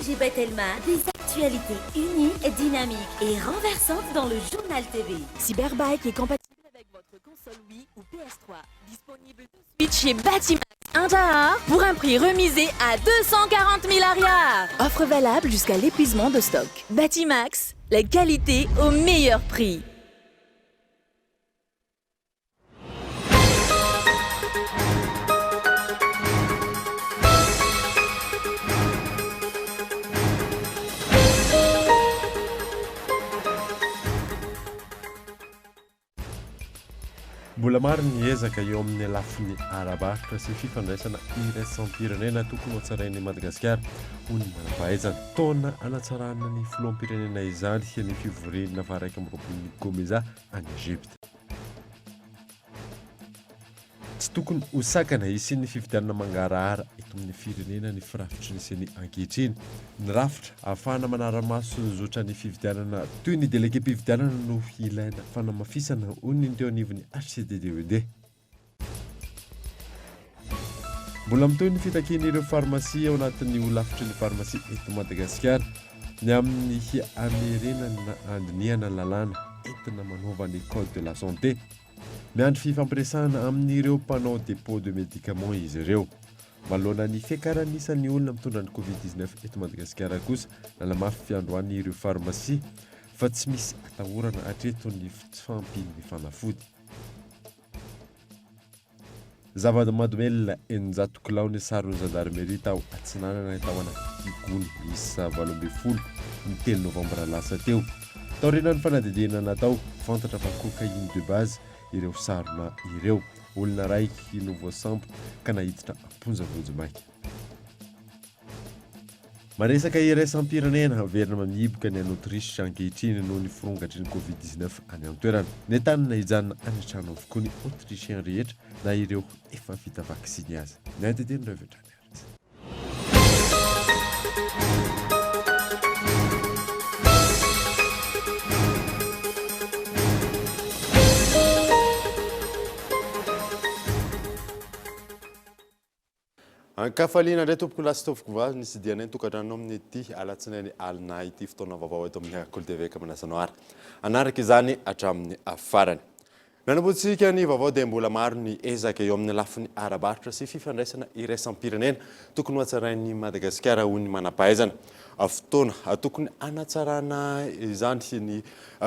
ONG Batelma, des actualités uniques, dynamiques et renversantes dans le Journal TV. Cyberbike est compatible avec votre console Wii ou PS3. Disponible tout de suite chez Batimax Andraharo pour un prix remisé à 240 000 ariary. Offre valable jusqu'à l'épuisement de stock. Batimax, la qualité au meilleur prix. Mbola maro ny ezaka eo amin'ny lafiny ara-barotra sy fifandraisana iraisam-pirenena tokony hohatsarain'i Madagasikara, hoy ny manam-pahaizana. Taona hanatsarana ny filoham-pirenena izany ny fivoriana faha 21 ny Comesa any Egypta. Tsy tokony ho sakana hisian'ny fifidianana mangarahara eto amin'ny firenena ny firafitry ny Ceni ankehitriny. Ny rafitra ahafahana manara-maso ny zotran'ny fifidianana toy ny delegem-pifidianana no ilaina fanamafisana, hoy ny teo anivon'ny HCDDED. Mbola mitohy ny fitakian'ireo farmasia ao anatin'ny holafitry ny farmasia eto Madagasikara ny amin'ny hamerenana handinihana ny lalàna entina manova ny code de la santé. Miandry fifampiresahana amin'ireo mpanao dépôt de médicaments izy ireo. Manoloana ny fiakaran'ny isan'ny olona mitondra ny Covid 19 eto Madagasikara kosa, nanamafy androany ireo farmasia fa tsy misy atahorana hatreto ny tsy fahampian'ny fanafody. Zava-mahadomelina 600 kilao ny saron'ny zandarimeria tao Atsinanana tao anaty gony miisa 18 ny telo novambra lasa teo. Taorian'ny fanadihadiana natao, fantatra fa cocaïne de base ireo sarona ireo. Olona iray no voasambotra ka naiditra am-ponja vonjimaika. Maresaka iraisam-pirenena, miverina mamihiboka ny any Autriche ankehitriny noho ny firongatry ny Covid 19 any an-toerana. Nentanina hijanona any an-trano avokoa ny Autrichiens rehetra na ireo efa vita vaksiny aza. Ny andidian'ireo avy hatrany ary. Ankafaliana indray tompoko lahy sy tompoko vavy ny sidianay ny tokantranonao amin'ity alatsinainy alina ity fotoana vaovao eto amin'ny Kolo TV ka manasa anao ary hanaraka izany hatramin'ny farany. Nanombohantsika ny vaovao dia mbola maro ny ezaka eo amin'ny lafiny ara-barotra sy fifandraisana iraisam-pirenena tokony hohatsarain'i Madagasikara hoy ny manam-pahaizana. Fotoana tokony hanatsarana izany ny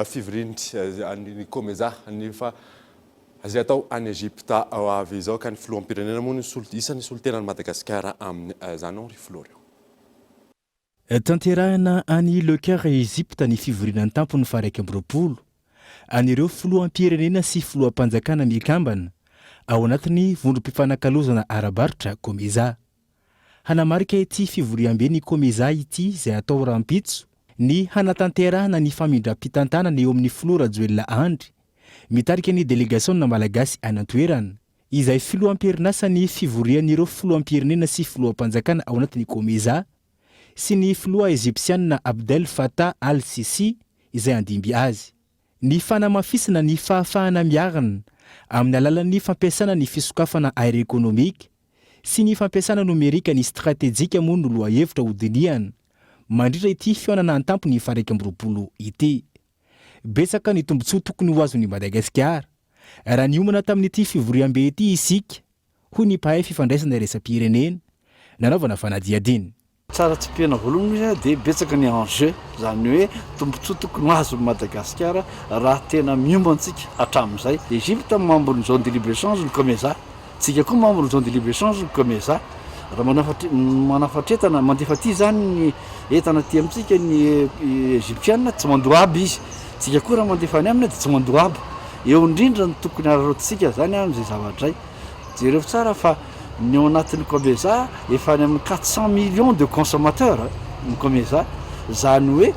fivorian'ny Comesa ny fa izay atao any Egypta ho avy izao ka ny filoham-pirenena moa no isan'ny solontenan'i Madagasikara amin'izany Henri Florian. Tanterahina any Le Caire Egypta ny fivoriana an-tampony faha-21 an'ireo filoham-pirenena sy filoham-panjakana mikambana ao anatin'ny vondrom-pifanakalozana ara-barotra Comesa. Hanamarika ity fivoriamben'ny Comesa ity izay hatao rahampitso ny hanatanterahana ny famindram-pitantanana eo amin'ny filoha Rajoelina Andry mitarika ny delegasiona malagasy any an-toerana, izay filoham-perinasa ny fivorian'ireo filoham-pirenena sy filoham-panjakana ao anatin'ny Comesa, sy ny filoha Egypsiana Abdel Fattah al-Sissi izay handimby azy. Ny fanamafisana ny fahafahana miarina amin'ny alalan'ny fampiasana ny fisokafana aeroekonomika sy ny fampiasana nomerika ny stratejika moa no lohahevitra hodinihana mandritra ity fihaonana an-tampony faha-21 ity. Betsaka ny tombontsoa tokony ho azon'i Madagasikara raha niomana tamin'ity fivoriambe ity isika, hoy ny mpahay fifandraisana iraisam-pirenena, nanaovana fanadihadiana. Tsara tsipihina voalohany moa dia betsaka ny enjeu, izany hoe tombontsoa tokony ho azon'i Madagasikara raha tena miomantsika hatramin'izay. Egypte membre ny zone de libre échange ny Comesa. Tsika koa membre ny zone de libre échange ny Comesa. Raha manafatra manafatretana mandefa aty zany ny entana aty amintsika ny Egyptiana tsy mandoa haba izy. Tsika koa raha mandefa any aminy dia tsy mandoa haba. Eo indrindra no tokony araraotintsika zany amin'izay zavatra izay. Jereo tsara fa ny ao anatin'ny Comesa efa any amin'ny 400 millions de consommateurs ny Comesa. Zany hoe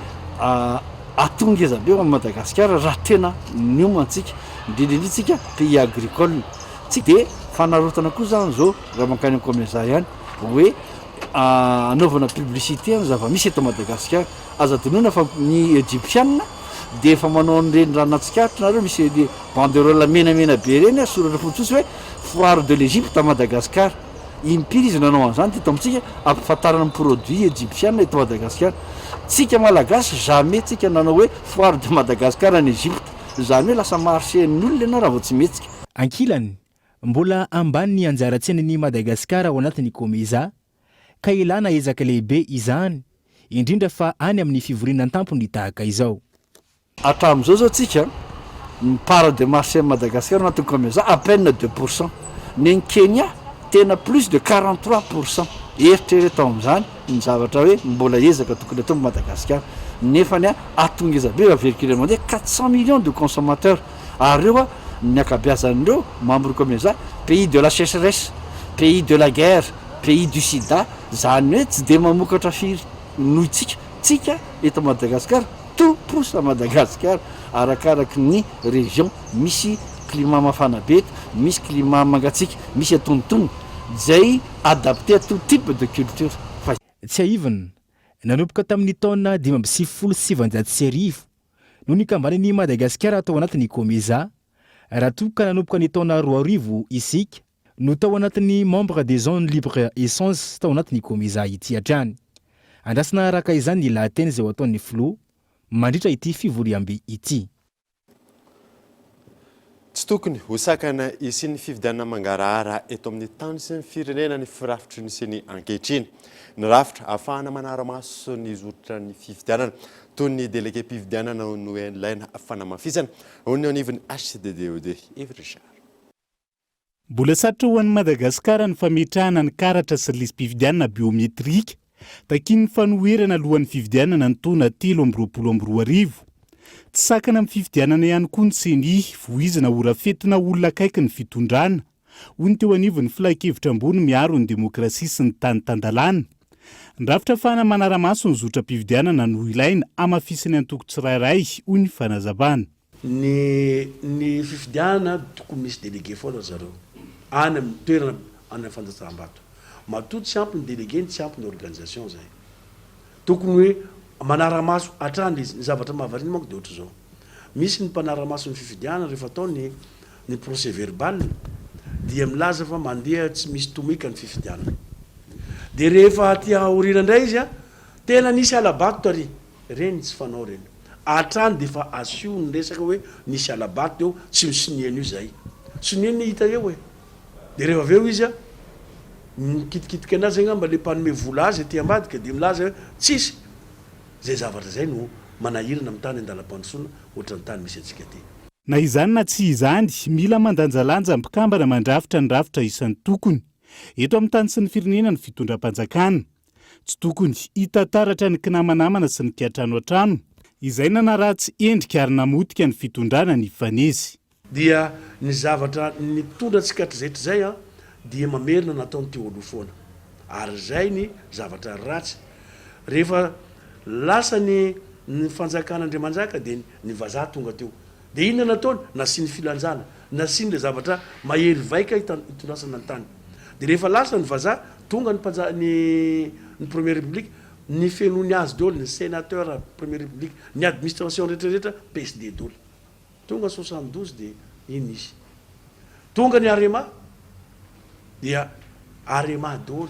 ato ngeza be ho an'i Madagasikara raha tena niomantsika. Indrindra indrindra tsika pays agricole. Tsy dia fanarotana koa zany zao raha mankany am Comesa ihany hoe anaovana publicité ny zava-misy eto Madagasikara. Aza adinoina fa ny Egyptiana dia efa manao an'ireny raha nahatsikaritra nareo misy le banderole menamena be ireny soratra fotsifotsy hoe foire de l'Egypte à Madagascar. Impiry izy nanao an'izany teto amintsika ampifantarana ny produit Egyptiana eto Madagasikara. Tsika Malagasy jamais tsika nanao hoe foire de Madagascar any Egypte. Izany hoe lasa marché n'ny olona ianao raha vao tsy mihetsika. Ankilany, mbola ambany ny anjara tsenan'i Madagasikara ao anatin'ny Comesa, ka ilana ezaka lehibe izany, indrindra fa any amin'ny fivoriana an-tampony tahaka izao. Hatramin'izao zao tsika ny part de marché an'i Madagascar anatin'ny Comesa à peine 2%, ny an'i Kenya tena plus de 43%, eritrereto amin'izany ny zavatra hoe mbola ezaka tokony atao Madagascar nefany ato ngeza be averiko indray mandeha 400 millions de consommateurs ary ireo ny ankabeazan'ireo membre Comesa pays de la sécheresse, pays de la guerre, pays du sida, zany hoe tsy de mamokatra firy noho itsika, tsika eto Madagascar Tout pousse à Madagascar arakaraky ny région, misy climat mafana be eto, misy climat mangatsiaka, misy antonontonony, zay adapté à tout type de culture fa. Tsiahivina, nanomboka tamin'ny taona 1995 no nikambanan'i Madagasikara tao anatin'ny Comesa, raha toa ka nanomboka ny taona 2000 isika no tao anatin'ny membre des zones libre essence tao anatin'ny Comesa ity hatrany. Andrasana araka izany ny lahateny izay ho ataon'ny filoha mandritra ity fivoriambe ity. Tsy tokony ho sakana hisian'ny fifidianana mangarahara eto amin'ny tany sy ny firenena ny firafitry ny ceni ankehitriny. Ny rafitra ahafahana manara-maso ny zotran'ny fifidianana toy ny delege-pifidianana no ilaina fanamafisana, hoy ny eo anivon'ny HCDDED. Yves Richard. Mbola sarotra ho an'i Madagasikara ny fametrahana ny karatra sy lisi-pifidianana biometrika takian'ny fanoherana alohan'ny fifidianana ny taona 2023. Tsy sakana amin'ny fifidianana ihany koa ny Ceni, voizina ho rafetina olona akaiky ny fitondrana, hoy ny teo anivon'ny Filankevitra ambony miaro ny demokrasia sy ny tany tan-dalàna. Ny rafitra ahafahana manara-maso ny zotram-pifidianana no ilaina hamafisin'ny antoko tsirairay, hoy ny fanazavana. Ny ny fifidianana tokony misy délégué foana ry zareo any amin'ny toerana any amin'ny fandatsaham-bato. Matoa tsy ampy ny délégué ny tsy ampy ny organisation zay. Tokony hoe manara-maso hatrany le izy. Ny zavatra mahavariana manko de ohatr'izao. Misy ny mpanara-maso ny fifidianana rehefa atao ny ny procès verbal dia milaza fa mandeha tsy misy tomika ny fifidianana. De rehefa aty aoriana indray izy an, tena nisy hala-bato tary. Reny tsy fanao reny. Hatrany dia efa asio ny resaka hoe nisy hala-bato teo, tsy mi-signer an'io zahay. Sonia anie hita eo e. Dia rehefa avy eo izy mikitikitika anazy angamba le mpanome vola azy aty ambadika dia milaza hoe tsisy. Zay zavatra zay no manahirana amin'ny tany andalam-pandrosoana ohatran'ny tany misy antsika aty. Na izany na tsy izany, mila mandanjalanja mpikambana mandrafitra ny rafitra isan-tokony. Eto amin'ny tany sy ny firenena ny fitondram-panjakana. Tsy tokony hita taratra ny kinamanamana sy ny kiantranoantrano, izay nanaratsy endrika ary namotika ny fitondrana nifanesy. Dia ny zavatra nitondra antsika hatrizay hatrizay an, dia mamerina nataony teo aloha foana. Ary izay ny zavatra ratsy. Rehefa lasa ny ny fanjakana Andriamanjaka dia ny vazaha tonga teo. Dia inona nataony? Nasiany filanjana, nasiany ilay zavatra mahery vaika hitondrasana ny tany. Dia rehefa lasa ny vazaha, tonga ny mpanja ny ny première république, nifenoiny azy daholo ny sénateur première république, ny administration rehetra rehetra PSD daholo. Tonga 72 dia iny izy. Tonga ny Arema dia Arema daholo,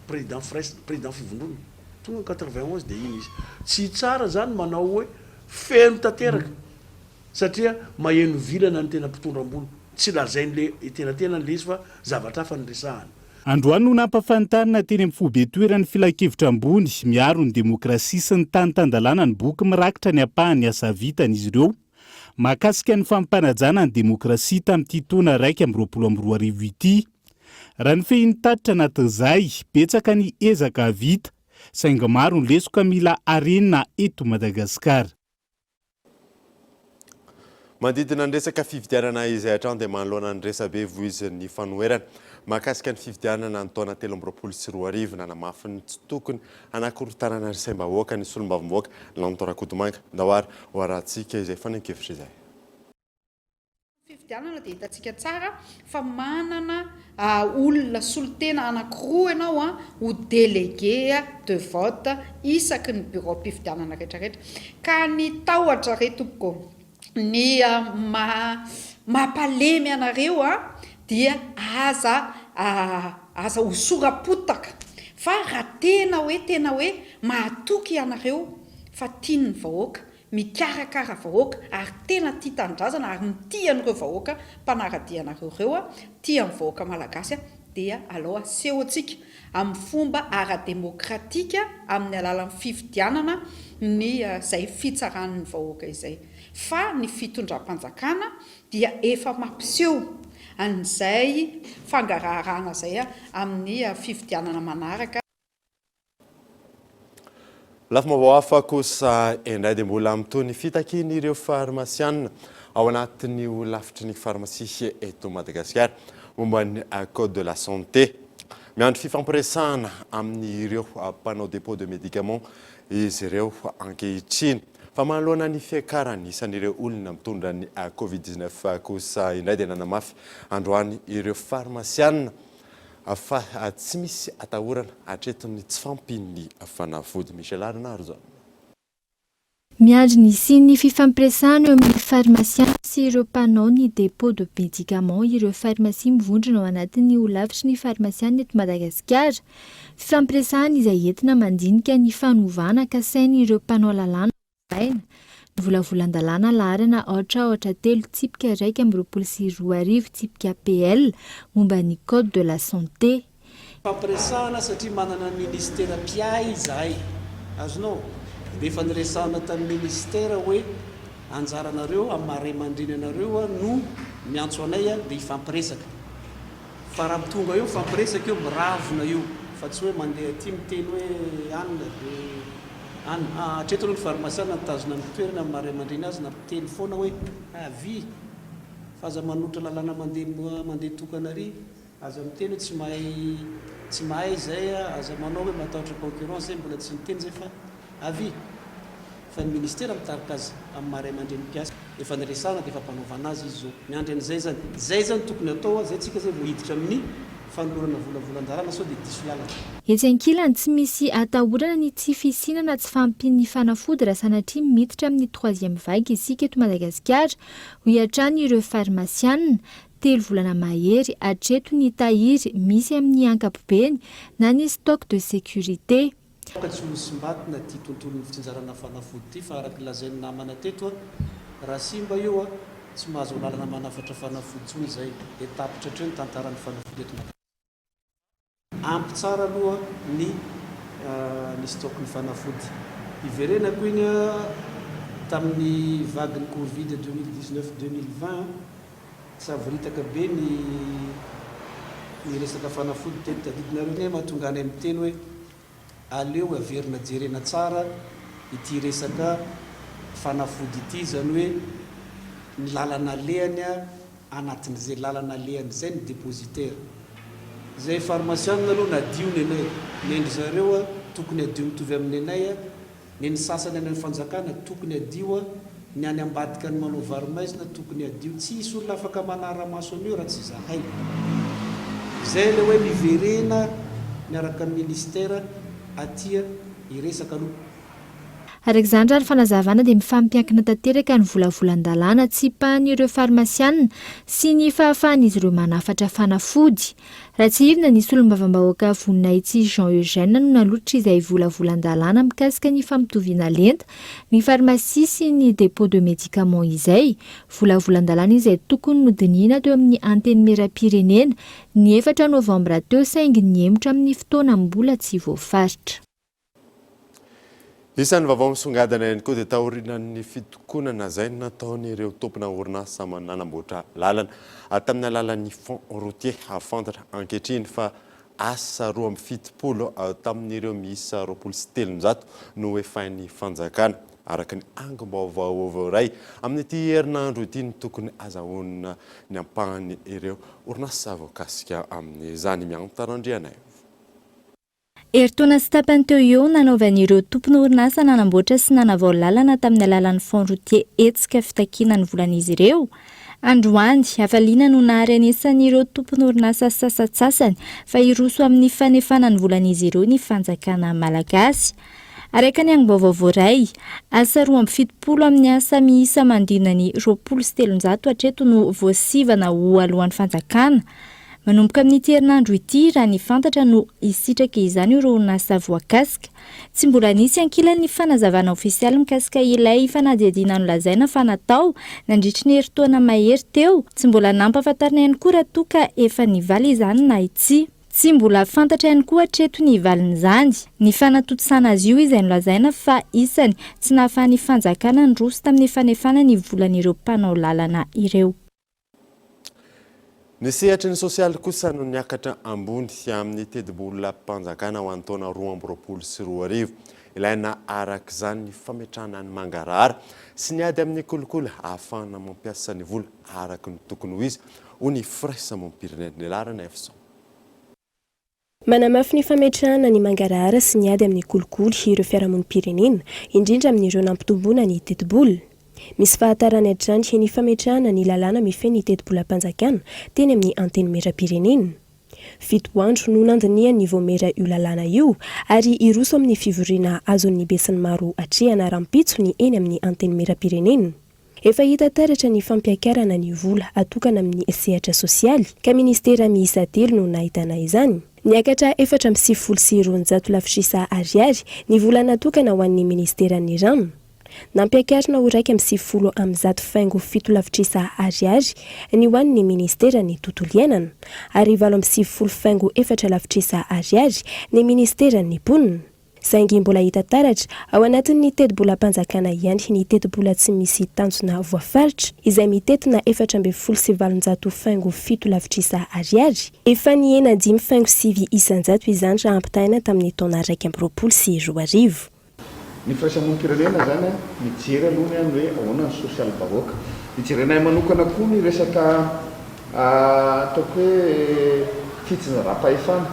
président Fraisse, président fivondrona. Tonga 91 dia iny izy. Tsy tsara zany manao hoe Feno tanteraka satria maheno vilana ny tena mpitondra ambony. Tsy lazain'le tenantenany le izy fa zavatra hafa no resahany. Androany no nampafantarina teny amin'ny foibe toeran'ny Filankevitra ambony miaro ny demokrasia sy ny tany tan-dalàna ny boky mirakitra ny ampahan'ny asa vitan'izy ireo mahakasika ny fampanajana ny demokrasia tamin'ity taona 2021 ity. Raha ny fehin'ny tatitra anatin'izay, betsaka ny ezaka vita Saingy maro ny lesoka mila harenina eto Madagasikara. Manodidina ny resaka fifidianana izay hatrany dia manoloana ny resabe voizin'ny fanoherana mahakasika ny fifidianana ny taona 2023 nanamafy ny tsy tokony hanakorontanana ny saim-bahoaka ny solombavambahoaka Lanto Rakotomanga. Ndao ary ho arahantsika izay fanehoan-kevitra izay. Fifidianana dia hitantsika tsara fa manana olona solontena anankiroa ianao ho délégué de vote isaky ny biraom-pifidianana rehetrarehetra. Ka ny tahotra re tompoko, ny maha mampalemy anareo dia aza. Aza hosoram-potaka fa raha tena hoe tena hoe mahatoky ianareo fa tian'ny vahoaka, mikarakara vahoaka ary tena tia tanindrazana ary mitia an'ireo vahoaka mpanara-dia anareo ireo, tia ny vahoaka malagasy dia alao asehontsika amin'ny fomba ara-demokratika amin'ny alalan'ny fifidianana ny izay fitsaran'ny vahoaka izay fa ny fitondram-panjakana dia efa mampiseho an'izay fangaraharahana izay amin'ny fifidianana manaraka. Lafim-baovao hafa kosa indray dia mbola mitohy ny fitakian'ireo farmasianina ao anatin'ny holafitry ny farmasia eto Madagasikara momba ny code de la santé. Miandry fifampiresahana amin'ireo mpanao dépôt de médicaments izy ireo ankehitriny. Fa manoloana ny fiakaran'ny isan'ireo olona mitondra ny Covid 19 kosa indray dia nanamafy androany ireo farmasianina fa tsy misy atahorana hatreto ny tsy fahampian'ny fanafody. Michel Arinarizon. Miandry ny hisian'ny fifampiresahana eo amin'ny farmasiana sy ireo mpanao ny dépôt de médicaments ireo farmasia mivondrona ao anatin'ny holafitry ny farmasiana eto Madagasikara. Fifampiresahana izay entina mandinika ny fanovana kasain'ireo mpanao lalàna hovaina, ny volavolan-dalàna laharana aotra aotra telo tsipika 2021 tsipika PL momba ny Code de la santé. Fampiresahana satria manana ministera mpiahy izahay. Azonao? Dia efa niresahana tamin'ny ministera hoe anjaranareo amin'ny maha ray aman-dreny anareo no miantso anay dia hifampiresaka. Fa raha tonga eo mifampiresaka eo miravona io fa tsy hoe mandeha aty miteny hoe anona dia anona. Aa hatreto aloha ny farmasiana nitazona ny toerany amin'ny maha ray aman-dreny azy nampiteny foana hoe avia fa aza manotra lalàna mandeha mandeha tokana ary aza miteny hoe tsy mahay tsy mahay izay aza manao hoe matahotra concurrence zay mbola tsy niteny zay fa avia. Fa ny ministera mitarika azy amin'ny maha ray aman-dreny mpiasa. Efa niresahana dia efa ampanaovana azy izy izao. Miandry an'izay izany. Izay izany tokony atao, izay tsika izay vao hiditra amin'ny fanolorana volavolan-dalàna sao dia diso lalana. Etsy ankilany, tsy misy atahorana ny tsy fisiana na tsy fahampian'ny fanafody raha sanatria miditra amin'ny troisième vague isika eto Madagasikara, hoy hatrany ireo farmasianina. Telo volana mahery hatreto ny tahiry misy amin'ny ankapobeny na ny stock de sécurité. Aoka tsy ho simbatina ity tontolon'ny fitsinjarana fanafody ity fa araka ny lazain'ny namana teto raha simba io tsy mahazo alalana manafatra fanafody intsony izay dia tapitra hatreo ny tantaran'ny fanafody eto Madagasikara. Ampy tsara aloha ny ny stock ny fanafody. Hiverenako iny tamin'ny vague ny covid 2019 2020 savoritaka be ny ny resaka fanafody teto tadidinareo ve mahatonga anay miteny hoe aleo averina jerena tsara ity resaka fanafody ity izany hoe ny lalana alehany anatin'izay lalana alehany izay ny depositaire izay farmasianina aloha nadio nenay nendry zareo tokony hadio mitovy amin'ny nenay Ny ny sasany any amin'ny fanjakana tokony hadio a, ny any ambadika ny manao vary maizina tokony hadio, tsy hisy olona afaka manara-maso an'io raha tsy izahay. Izay ilay hoe miverena miaraka amin'ny ministera aty hiresaka aloha. Araka izany raha ny fanazavana dia mifampiankina tanteraka ny volavolan-dalàna tsipahan'ireo farmasianina sy ny fahafahan'izy ireo manafatra fanafody. Raha tsiahivina, ny solombavambahoaka Voninahitsy Jean Eugène no nanolotra izay volavolan-dalàna mikasika ny fampitoviana lenta ny farmasia sy ny dépôt de médicaments izay. Volavolan-dalàna izay tokony nodinihina teo amin'ny Antenimierampirenena ny efatra novambra teo saingy nihemotra amin'ny fotoana mbola tsy voafaritra. Isan'ny vaovao misongadina ihany koa dia taorian'ny fitokonana izay nataon'ireo tompona orinasa nanamboatra lalana tamin'ny alalan'ny fonds routier. Fantatra ankehitriny fa asa 72 tamin'ireo miisa 320 no efain'ny fanjakana, araka ny angom-baovao voaray amin'ity herinandro ity no tokony azahoana ny ampahany ireo orinasa voakasika amin'izany. Miantara Randrianaivo. Herintaona sy tapany teo eo nanaovan'ireo tompon'orinasa nanamboatra sy nanavao lalana tamin'ny alalan'ny fonds routier hetsika fitakiana ny volan'izy ireo. Androany, hafaliana no naharenesan'ireo tompon'orinasa sasantsasany fa hiroso amin'ny fanefana ny volan'izy ireo ny fanjakana malagasy. Araka ny angom-baovao voaray, asa 72 amin'ny asa miisa manodidina ny 320 hatreto no voasivana ho alohan'ny fanjakana. Manomboka amin'ity herinandro ity, raha ny fantatra, no hisitraka izany ireo orinasa voakasika. Tsy mbola nisy ankilany ny fanazavana ofisialy mikasika ilay fanadihadiana nolazaina fa natao nandritry ny herintaona mahery teo. Tsy mbola nampahafantarina ihany koa raha toa ka efa nivaly izany na tsia. Tsy mbola fantatra ihany koa hatreto ny valin'izany. Ny fanatontosana azy io izay nolazaina fa isany tsy nahafahan'ny fanjakana niroso tamin'ny fanefana ny volan'ireo mpanao lalana ireo. Ny sehatry ny sosialy kosa no niakatra ambony amin'ny tetibolam-panjakana ho an'ny taona 2022. Ilaina araka izany ny fametrahana ny mangarahara sy ny ady amin'ny kolikoly ahafahana mampiasa ny vola araka ny tokony ho izy, hoy ny firaisamonim-pirenena. Ny laharana Efson. Manamafy ny fametrahana ny mangarahara sy ny ady amin'ny kolikoly ireo fiarahamonim-pirenena, indrindra amin'ireo nampitomboana ny tetibola. Misy fahatarany hatrany ny fametrahana ny lalàna mifehy ny tetibolam-panjakana teny amin'ny Antenimierampirenena. Fito andro no nandinihan'ny vaomiera io lalàna io ary hiroso amin'ny fivoriana azon'ny besinimaro atrehana rahampitso ny eny amin'ny Antenimierampirenena. Efa hita taratra ny fampiakarana ny vola atokana amin'ny sehatra sosialy, ka minisitera miisa telo no nahitana izany. Niakatra 294 lavitrisa ariary ny vola natokana ho an'ny minisiteran'ny rano. Nampiakarina ho 191 faingo fito lavitrisa ariary ny ho an'ny minisiteran'ny tontolo iainana, ary 98 faingo efatra lavitrisa ariary ny minisiteran'ny mponina. Saingy mbola hita taratra ao anatin'ny tetibolam-panjakana ihany ny tetibola tsy misy tanjona voafaritra, izay mitentina 814 faingo fito lavitrisa ariary. Efa nihena dimy faingo sivy isan-jato izany raha ampitahaina tamin'ny taona 2021. Ny firaisamonim-pirenena izany mijery aloha ny hoe ahoana ny sosialim-bahoaka. Ijerenay manokana koa ny resaka ataoko hoe fitsinjaram-pahefana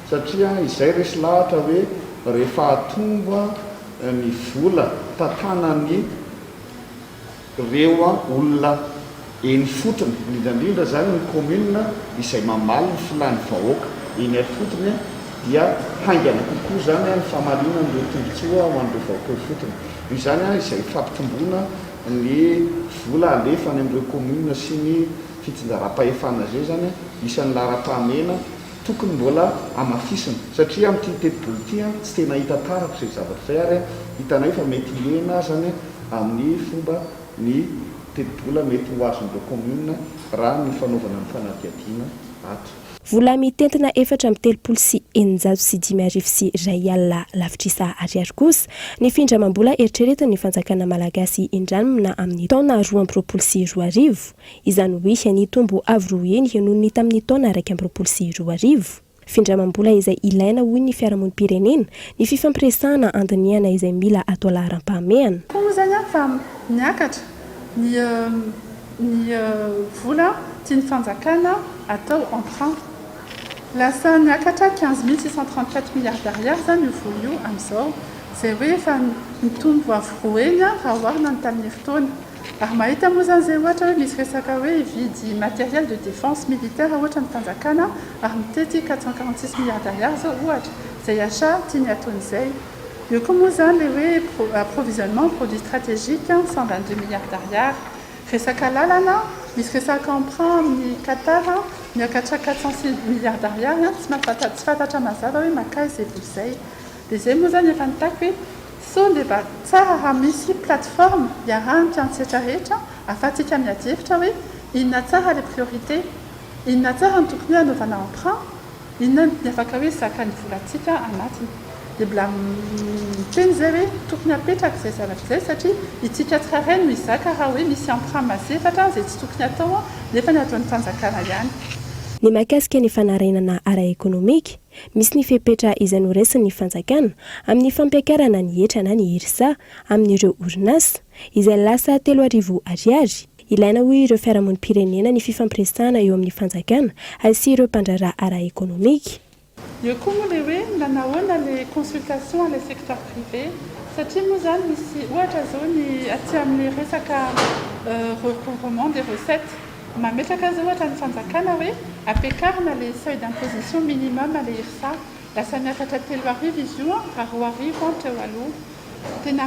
satria izay resy lahatra hoe rehefa atombo ny vola tantanan'ny reo olona eny ifotony, indrindra indrindra izany ny commune izay mamaly ny filan'ny vahoaka eny ifotony dia haingana kokoa izany ny famaliana an'ireo tombotsoa ho an'ireo vahoaka eo ifotony. Noho izany izay fampitomboana ny vola alefa any amin'ireo commune sy ny fitsinjaram-pahefana izay izany isan'ny laharam-pahamehana tokony mbola hamafisina satria amin'ity tetibola ity tsy tena hita taratra izay zavatra izay ary hitanay fa mety hihena azany amin'ny fomba ny tetibola mety ho azon'ireo commune raha ny fanaovana ny fanadihadiana ato. Vola mitentina 634 605 lavitrisa ariary kosa ny findramam-bola eritreretin'ny fanjakana malagasy indramina amin'ny taona 2022, izany hoe nitombo avo roa heny noho ny tamin'ny taona 2021. Findramam-bola izay ilaina hoy ny fiarahamonim-pirenena, ny fifampiresahana handinihana izay mila atao laharam-pahamehana. Koa moa izany fa niakatra ny ny vola tian'ny fanjakana atao emprunt. Lasa niakatra 15 634 milliards d'ariary izany io vola io amin'izao, izay hoe efa nitombo avo roa heny raha oharina ny tamin'ny herintaona. Ary mahita moa izany izay ohatra hoe misy resaka hoe hividy matériel de défense militaire ohatra ny fanjakana ary mitety 446 milliards d'ariary izao ohatra izay achat tiany ataon'izay. Eo koa moa izany ilay hoe approvisionnement en produits stratégiques 122 milliards d'ariary. Resaka lalana, misy resaka emprunt amin'ny Qatar miakatra 406 milliards d'ariary, tsy mahafantatra, tsy fantatra mazava hoe mankaiza izay vola izay. Dia izay moa izany efa nitaky hoe sao dia mba tsara raha misy plateforme iarahan'ny mpiantsehatra rehetra ahafahantsika miady hevitra hoe inona tsara ilay priorité, inona tsara no tokony hoe hanaovana emprunt, inona ny afaka hoe zakan'ny volantsika anatiny. Dia mbola miteny izay hoe tokony hapetraka izay zavatra izay satria itsika tsirairay no hizaka raha hoe misy emprunt mazefatra izay tsy tokony hatao nefa ny ataon'ny fanjakana ihany. Ny mahakasika ny fanarenana ara-ekonomika, misy ny fepetra izay noraisin'ny fanjakana amin'ny fampiakarana ny hetra na ny IRSA amin'ireo orinasa, izay lasa 3000 ariary. Ilaina hoy ireo fiarahamonim-pirenena ny fifampiresahana eo amin'ny fanjakana sy ireo mpandraharaha ara-ekonomika. Eo koa moa ilay hoe nanahoana ilay consultation an'ilay secteur privé satria moa izany misy ohatra izao ny aty amin'ny resaka recouvrement des recettes mametraka izao ohatra ny fanjakana hoe ampiakarina ilay seuil d'imposition minimum ilay IRSA lasa miakatra 3000 izy io raha 2000 teo aloha tena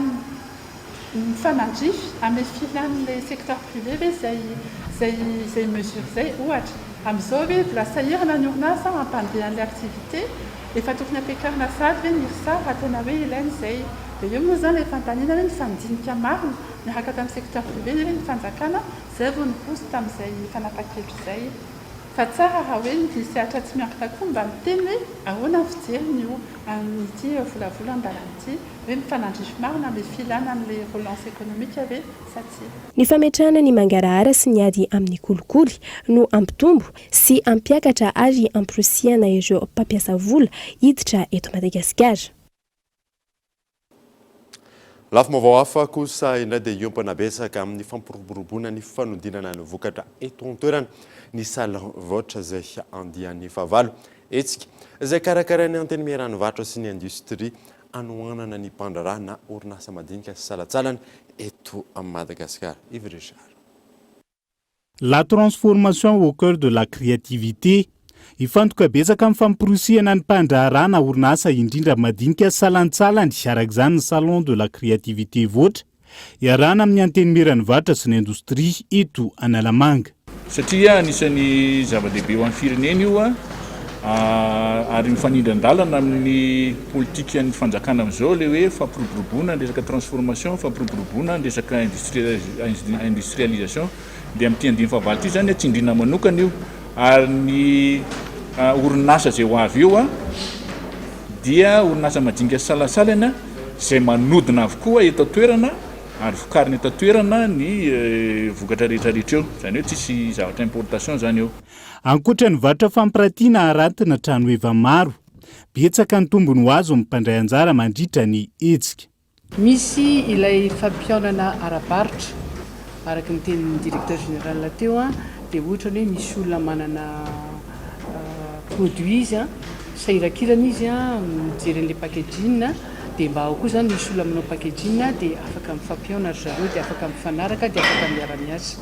mifanandrify amin'ny filan'ilay secteur privé ve izay izay izay mesure izay ohatra. Amin'izao ve mbola sahirana ny orinasa hampandeha an'ilay activité? Efa tokony ampiakarina sahady ve ny IRSA raha tena hoe ilaina izay? Dia eo moa izany ilay fanontaniana hoe nifandinika marina niaraka tamin'ny secteur privé ve ny fanjakana izay vao niroso tamin'izay fanapahan-kevitra izay? Fa tsara raha hoe ny sehatra tsy miankina koa mba miteny hoe ahoana ny fijeriny io an'ity volavolan-dalàna ity, hoe mifanandrify marina amin'ilay filana an'ilay relance économique ve sa tsia. Ny fametrahana ny mangarahara sy ny ady amin'ny kolikoly no hampitombo sy hampiakatra ary hamporisihana ireo mpampiasa vola hiditra eto Madagasikara. Lafim-baovao hafa kosa indray dia hiompana betsaka amin'ny fampiroboroboana ny fanodinana ny vokatra eto an-toerana ny Salon Voatra izay andiany fahavalo. Hetsika izay karakarain'ny Antenimieran'ny Varotra sy ny Indostria hanohanana ny mpandraharaha na orinasa madinika sy salantsalany eto Madagasikara. Yves Richard. La transformation au cœur de la créativité. Hifantoka betsaka amin'ny famporisihana ny mpandraharaha na orinasa indrindra madinika sy salantsalany araka izany ny Salon de la créativité Voatra, iarahana amin'ny Antenimieran'ny Varotra sy ny Indostria eto Analamanga. Satria anisan'ny zava-dehibe ho an'ny firenena io ary mifanindran-dalana amin'ny politikan'ny fanjakana amin'izao ilay hoe fampiroboroboana ny resaka transformation, fampiroboroboana ny resaka industrialisation. Dia amin'ity andiany fahavalo ity izany tsindriana manokana io ary ny orinasa izay ho avy eo dia orinasa madinika sy salasalana izay manodina avokoa eto an-toerana ary vokarina eto an-toerana ny vokatra rehetra rehetra eo, izany hoe tsisy zavatra importation izany eo. Ankoatra ny varotra fampiratiana haratina tranoheva maro, betsaka ny tombony ho azon'ny mpandray anjara mandritra ny hetsika. Misy ilay fampihaonana ara-barotra, araka ny tenin'ny directeur général teo dia ohatra ny hoe misy olona manana produit izy, sahirakirana izy mijery an'ilay packaging dia mba ao koa izany misy olona manao packaging dia afaka mifampihaona ry zareo dia afaka mifanaraka dia afaka miara-miasa.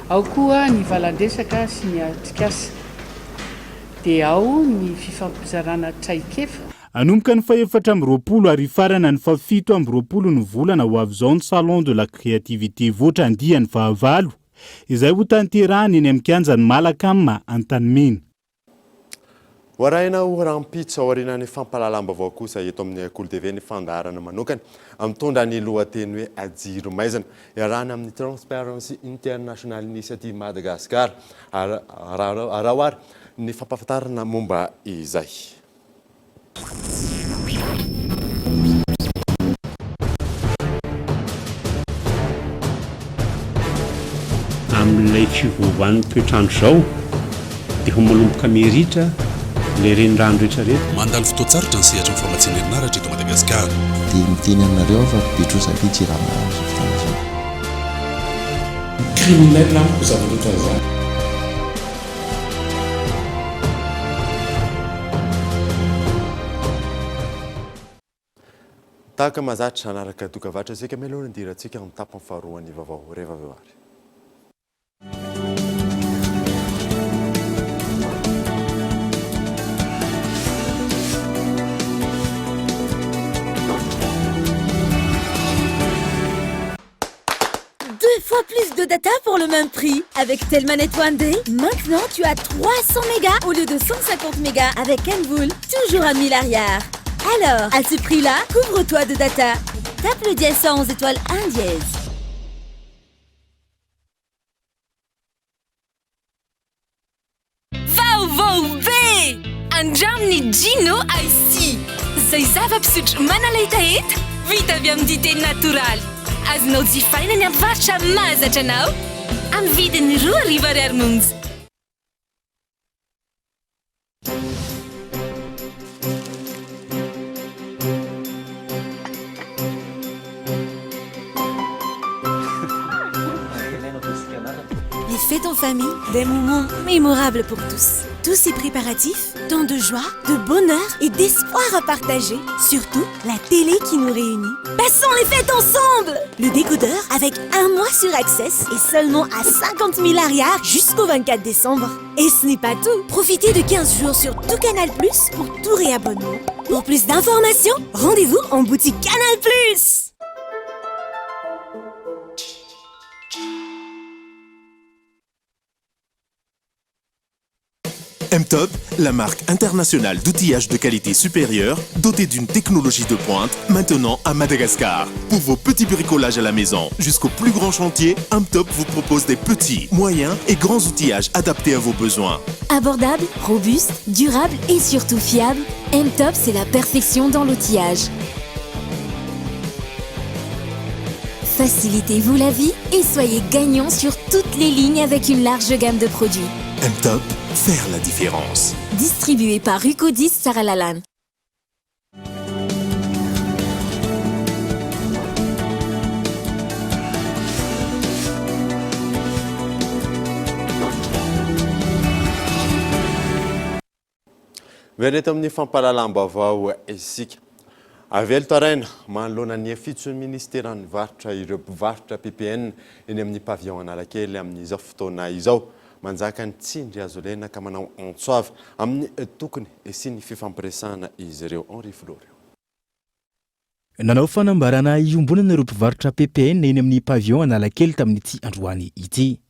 Ao koa ny valan-dresaka sy ny atrikasa. Dia ao ny fifampizarana traikefa. Hanomboka ny fahefatra 28 ary hifarana ny fahafito 27 ny volana ho avy izao ny Salon de la créativité Voatra andiany fahavalo, izay hotanterahana eny amin'ny kianjan'ny Malacam Antanimena. Ho arahina ho rahampitso aorianan'ny fampahalalam-baovao kosa eto amin'ny Kolo TV ny fandaharana manokana mitondra ny lohateny hoe Jiro maizina iarahana amin'ny Transparency International Initiative Madagascar. Araho ary ny fampahafantarana momba izay. Amin'ilay fiovaovan'ny toetr'andro izao dia efa manomboka miha-ritra ilay renirano rehetra rehetra. Mandalo fotoan-tsarotra ny sehatry ny famatsiana herinaratra eto Madagasikara. Dia miteny aminareo aho fa be trosa be Jirama amin'izao fotoana izao. Criminel amiko zavatra ohatran'izany. Tahaka mahazatra, hanaraka dokavarotra isika mialoha ny hidirantsika amin'ny tapany faharoan'ny vaovao rehefa avy eo ary. Deux fois plus de data pour le même prix. Avec Telmanet One Day, maintenant tu as 300 mégas au lieu de 150 mégas avec Kenwool, toujours à 1000 arrière. Alors, à ce prix-là, couvre-toi de data. Tape le dièse 111 étoile 1 dièse. Vaovao be! Andramo ny Gino Ice Tea, izay zava-pisotro manala hetaheta, vita avy amin'ny dite natoraly. Azonao jifaina ny amin'ny mpivarotra mahazatra anao, amin'ny vidiny 2000 ariary monja. Les fêtes en famille, des moments mémorables pour tous. Tous ces préparatifs, tant de joie, de bonheur et d'espoir à partager. Surtout, la télé qui nous réunit. Passons les fêtes ensemble Le décodeur avec un mois sur Access et seulement à 50 000 arrières jusqu'au 24 décembre. Et ce n'est pas tout Profitez de 15 jours sur tout Canal Plus pour tout réabonnement. Pour plus d'informations, rendez-vous en boutique Canal Plus M-Top, la marque internationale d'outillage de qualité supérieure, dotée d'une technologie de pointe, maintenant à Madagascar. Pour vos petits bricolages à la maison jusqu'au plus grand chantier, M-Top vous propose des petits, moyens et grands outillages adaptés à vos besoins. Abordable, robuste, durable et surtout fiable, M-Top c'est la perfection dans l'outillage. Facilitez-vous la vie et soyez gagnant sur toutes les lignes avec une large gamme de produits. M-Top, faire la différence. Distribué par Ucodis Tsaralalàna. Miverina eto amin'ny fampahalalam-baovao isika. Velon-taraina manoloana ny fitson'ny minisiteran'ny varotra ireo mpivarotra ppn eny amin'ny pavillon Analakely amin'izao fotoana izao. Manjaka ny tsindry hazolena ka manao antso avo amin'ny tokony hisian'ny fifampiresahana izy ireo. Henri Florio. Nanao fanambarana iombonana ireo mpivarotra ppn eny amin'ny pavillon Analakely tamin'ity androany ity.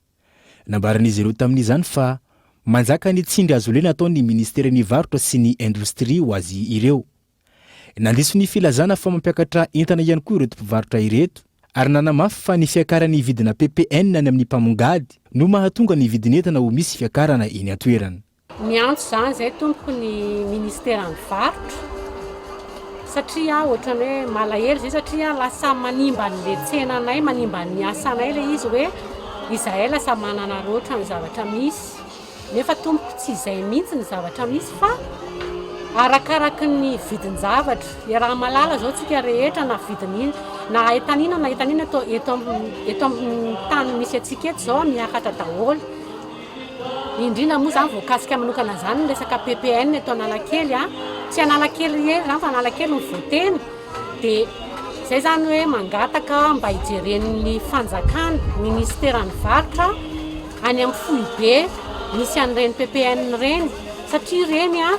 Nambaran'izy ireo tamin'izany fa manjaka ny tsindry hazolena ataon'ny minisiteran'ny varotra sy ny indostria ho azy ireo. Nandiso ny filazana fa mampiakatra entana ihany koa ireto mpivarotra ireto ary nanamafy fa ny fiakaran'ny vidina ppn any amin'ny mpamongady no mahatonga ny vidin'entana ho misy fiakarana eny an-toerana. Miantso izany izay tompoko ny ministeran'ny varotra satria ohatran'ny hoe malahelo izay satria lasa manimba an'ilay tsenanay, manimba ny asanay ilay izy hoe izahay lasa mananaraotra ny zavatra misy nefa tompoko tsy izay mihitsy ny zavatra misy fa arakaraky ny vidin-javatra, iaraha-mahalala izao tsika rehetra na vidin'ino na entan'inona na entan'inona eto eto eto amin'ny tany misy antsika eto izao miakatra daholo. Indrindra moa izany voakasika manokana izany ny resaka ppn eto Analakely a. Tsy Analakely irery izany fa Analakely no voateny. Dia izay izany hoe mangataka mba hijeren'ny fanjakana, ministeran'ny varotra any amin'ny foibe misy an'ireny ppn ireny satria ireny a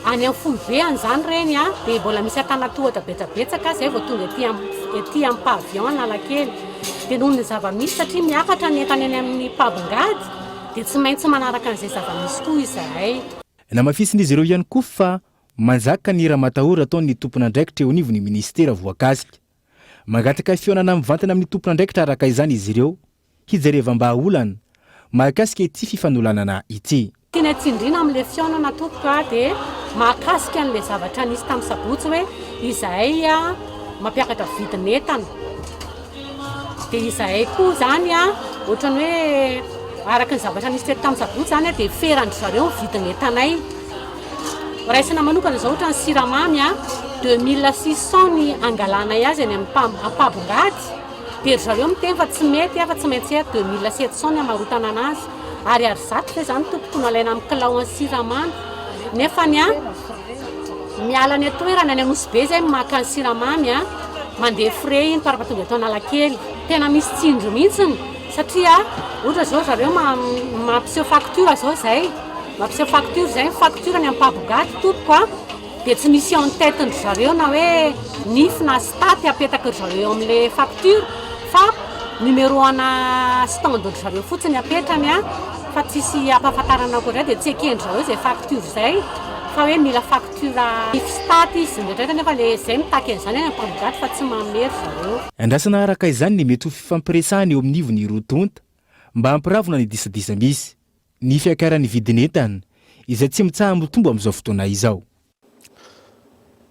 Any amin'ny foibe any izany ireny an, dia mbola misy antanatohatra betsabetsaka izay vao tonga ety amin'ny ety amin'ny pavillon Analakely. Dia noho ny zava-misy satria miakatra ny entana eny amin'ny mpabongady dia tsy maintsy manaraka an'izay zava-misy koa izahay. Namafisin'izy ireo ihany koa fa manjaka ny ramatahora ataon'ny tompon'andraikitra eo anivon'ny minisitera voakasika. Mangataka fihaonana mivantana amin'ny tompon'andraikitra araka izany izy ireo hijerevam-bahaolana mahakasika ity fifanolanana ity. Tiana tsindriana amin'ilay fihaonana tompoko a dia mahakasika an'ilay zavatra nisy tamin'ny sabotsy hoe izahay mampiakatra vidin'entana dia izahay koa izany a ohatran'ny hoe araka ny zavatra nisy teto tamin'ny sabotsy izany a dia feran-dry zareo ny vidin'entanay. Raisina manokana izao ohatra ny siramamy a 2600 ny angalanay azy any amin'ny ampabongady. Dia ry zareo miteny fa tsy mety fa tsy maintsy à 2700 ny hamarotana anazy. Ariary zato ve zany tompoko no alaina amin'ny kilao an'ny siramamy? Nefa ny an, miala any an-toerana any Anosibe zay maka ny siramamy an, mandeha frais iny par tonga eto Analakely. Tena misy tsindry mihitsiny satria ohatra zao zareo mampiseho facture zao zay, mampiseho facture zay, ny facture ny ampabongady tompoko an. Dia tsy misy en tête ndry zareo na hoe nify na stat apetaky ry zareo eo amin'le facture fa numéro ana stand ndry zareo fotsiny apetrany an, fa tsisy ampahafantarana ankoatrizay dia tsy ekendry zareo izay facture izay fa hoe mila facture nify stat izy indraindray nefa le zay mitaky an'izany any ampambogaty fa tsy manome ry zareo. Andrasana araka izany ny mety ho fifampiresahana eo amin'ny ivon'ny roa tonta mba hampiravona ny disadisa misy. Ny fiakaran'ny vidin'entana, izay tsy mitsaha-mitombo amin'izao fotoana izao.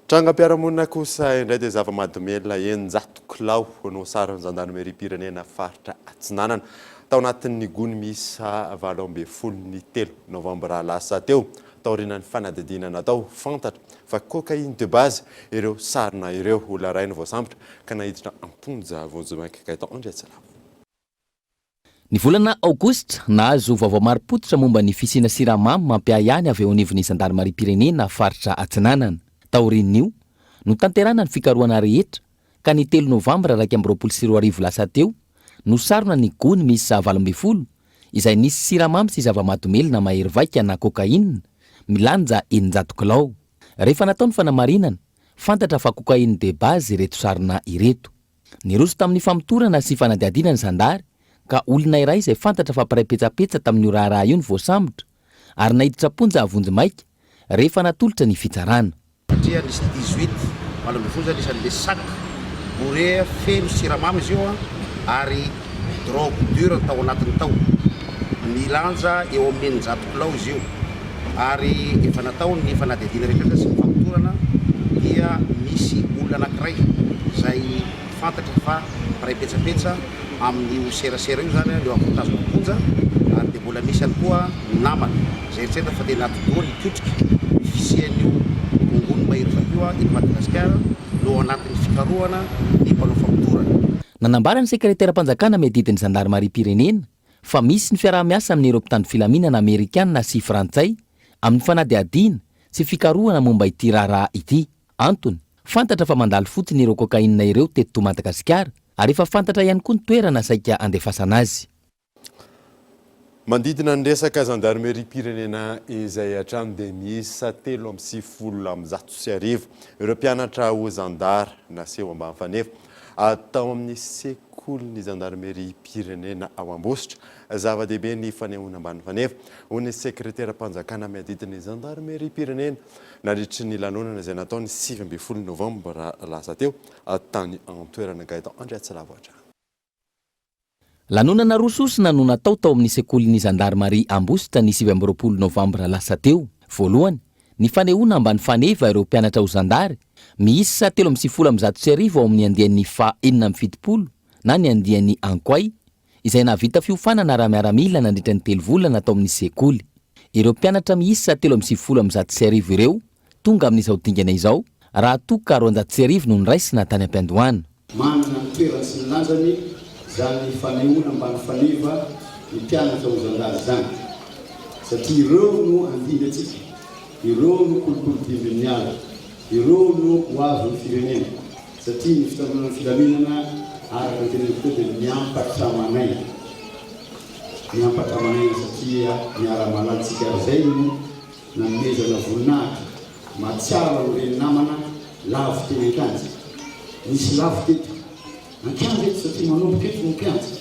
Trangam-piarahamonina kosa indray dia zava-mahadomelina 600 kilao no saron'ny zandarimeriam-pirenena faritra Atsinanana tao anatin'ny gony miisa 18 ny telo novambra lasa teo. Taorian'ny fanadihadiana natao, fantatra fa cocaïne de base ireo sarona ireo. Olona iray no voasambotra ka naiditra am-ponja vonjimaika. Gaëtan Andriatsilavo. Ny volana aogositra, nahazo vaovao marim-pototra momba ny fisiana siramamy mampiahiahy ny avy eo anivon'ny zandarimariam-pirenena faritra Atsinanana. Taorian'io, notanterahina ny fikarohana rehetra ka ny telo novambra 2021 lasa teo, nosarona ny gony miisa 18 izay nisy siramamy sy zava-mahadomelina mahery vaika na cocaïne milanja 600 kilao. Rehefa natao ny fanamarinana, fantatra fa cocaïne de base ireto sarona ireto. Niroso tamin'ny famotorana sy fanadihadiana ny zandary ka olona iray izay fantatra fa mpiray petsapetsa tamin'io raharaha io no voasambotra. ary naiditra am-ponja vonjimaika rehefa natolotra ny fitsarana. Satria nisy 18, 18 zany isan'le sac bourré feno siramamy izy io ary drogue dure ny tao anatiny tao. Milanja eo amin'ny 600 kilao izy io ary efa natao ny fanadihadiana rehetra sy ny famotorana dia misy olona anankiray izay fantatra fa mpiray petsapetsa amin'io serasera io zany no voatazona am-ponja ary dia mbola misy ihany koa ny namany izay eritreretina fa tena atidoha nikotrika ny fisian'io rongony mahery vaika io eto Madagasikara no ao anatin'ny fikarohana ny mpanao famotorana. Nanambara ny sekreteram-panjakana miadidy ny zandarimariam-pirenena fa misy ny fiaraha-miasa amin'ireo mpitandro filaminana amerikana sy frantsay amin'ny fanadihadiana sy fikarohana momba ity raharaha ity. Antony, fantatra fa mandalo fotsiny ireo cocaïne ireo teto Madagasikara ary efa fantatra ihany koa ny toerana saika andefasana azy. Manodidina ny resaka zandarimeriam-pirenena izay hatrany dia miisa 1193 ireo mpianatra ho zandary naseho ambany fanefa tao amin'ny sekolin'ny zandarimeriam-pirenena ao Ambositra. Zava-dehibe ny fanehoana ambany fanefa, hoy ny sekreteram-panjakana miadidy ny zandarimeriam-pirenena nandritry ny lanonana izay natao ny 19 novambra lasa teo tany an-toerana. Gaëtan Andriatsilavo hatrany. Lanonana roa sosona no natao tao amin'ny sekolin'ny zandarimaria Ambositra ny 29 novambra lasa teo. Voalohany, ny fanehoana ambany faneva ireo mpianatra ho zandary, miisa 1193 ao amin'ny andiany faha 76 na ny andiany Ankoay, izay nahavita fiofanana ara-miaramila nandritra ny telo volana tao amin'ny sekoly. Ireo mpianatra miisa 1193 ireo tonga amin'izao dingana izao, raha toa ka 1200 no noraisina tany am-piandohana. Manana ny toerany sy ny lanjany izany fanehoana ambany faneva ny mpianatra ho zandary izany, satria ireo no handimby antsika, ireo no kolokolo dimbin'ny ala, ireo no ho avin'ny firenena. Satria ny fitandroana ny filaminana araka ny teneniko teo dia miampatra aman'aina. Miampatra aman'aina satria miara-malala tsika ary izay no nanomezana voninahitra mahatsiaro an'ireny namana lavo teny an-kianja. Nisy lavo teto an-kianja eto satria manomboka eto no kianja,